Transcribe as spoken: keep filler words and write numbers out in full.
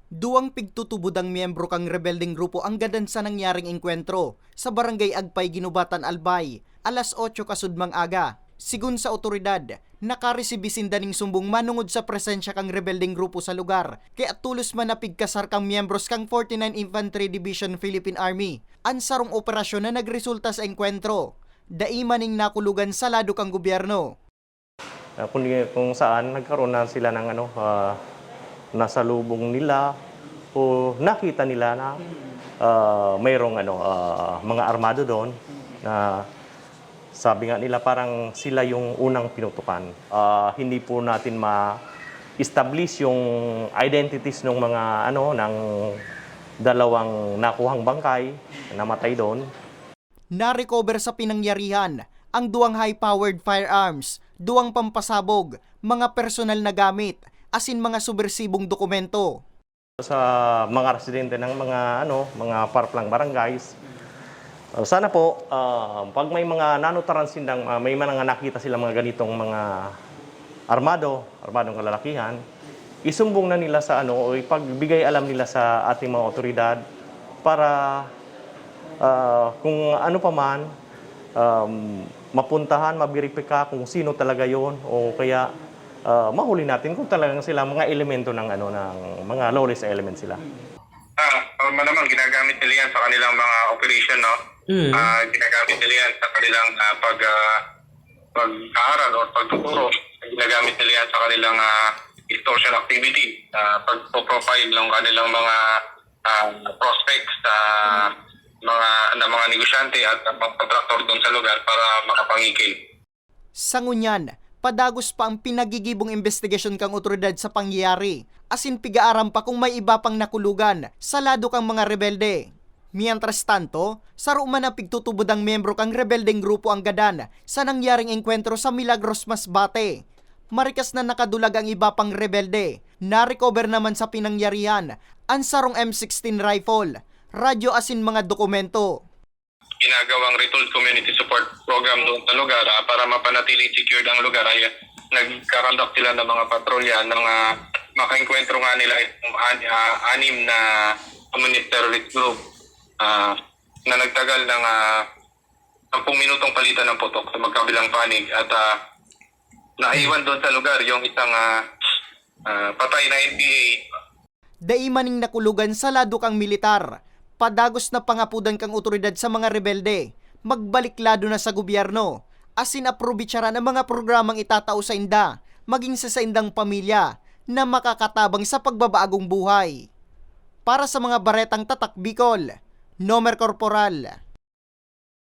Duwang pigtutubodang miyembro kan rebeldeng grupo ang gadan sa nangyaring engkwentro sa Barangay Agpay, Guinobatan, Albay, alas otso kasudmang aga. Sigon sa otoridad, nakaresibi sinda nin sumbong manongod sa presensya kan rebeldeng grupo sa lugar, kaya tolos man na pigkasar kan miyembros kan forty-nine Infantry Division Philippine Army an sarong operasyon na nagresulta sa engkwentro. Dai man nin nakulogan sa lado kan gobyerno. Ah, kung, kung saan nagkaroon na sila ng ano, ah, nasalubong nila o nakita nila na, ah, mayroong ano, ah, mga armado doon na sabi nga nila parang sila yung unang pinutukan. Ah, hindi po natin ma-establish yung identities ng mga ano, ng dalawang nakuhang bangkay, namatay doon. Narecover sa pinangyarihan ang duwang high-powered firearms, duwang pampasabog, mga personal na gamit, asin mga subwersibong dokumento. Sa mga residente ng mga ano, mga parplang barangays, uh, sana po, uh, pag may mga nanotaran sindang, uh, may mga nakita silang mga ganitong mga armado, armadong kalalakihan, isumbong na nila sa ano, o ipagbigay alam nila sa ating mga otoridad para, ah, kung ano pa man, um, mapuntahan, maberipika kung sino talaga yon o kaya, ah, mahuli natin kung talagang sila mga elemento ng ano, ng mga lawless element sila. Ah, normal naman, ginagamit nila yan sa kanilang mga operation, no? Mm. Ah, ginagamit nila yan sa kanilang, ah, pag, ah, pag-aaral or pagtuturo. Ginagamit nila yan sa kanilang, ah, extortion activity, ah, pagpo-profile ng kanilang mga, ah, prospects sa mga, ng mga negosyante at mga kontraktor doon sa lugar para makapangikil. Sa ngunyan, padagos pa ang pinagigibong imbestigasyon kan otoridad sa pangyayari, asin pig-aaram pa kung may iba pang nakulogan sa lado kan mga rebelde. Mientras tanto, saro man ang pigtutubodang miyembro kan rebeldeng grupo ang gadan sa nangyaring engkwentro sa Milagros, Masbate. Marikas na nakadulag ang iba pang rebelde, narecover naman sa pinangyarihan an sarong M sixteen rifle, radyo asin mga dokumento. Ginagawang Retooled Community Support Program doon sa lugar, ah, para mapanatiling secured ang lugar ay nagkakandak sila ng mga patrolya ng, ah, makaengkwentro nga nila itong an-, ah, anim na communist terrorist group, ah, na nagtagal ng, ah, sampung minutong palitan ng putok sa magkabilang panig at, ah, naiwan doon sa lugar yung isang, ah, ah, patay na N P A. Dai man nin nakulogan sa lado kan militar. Padagos na pangapodan kan otoridad sa mga rebelde, magbalik lado na sa gobyerno, asin aprobetsaran ang mga programang itatao sainda, magin sa saindang pamilya, na makakatabang sa pagbabagong buhay. Para sa mga baretang Tatak Bicol, Nomer Corporal.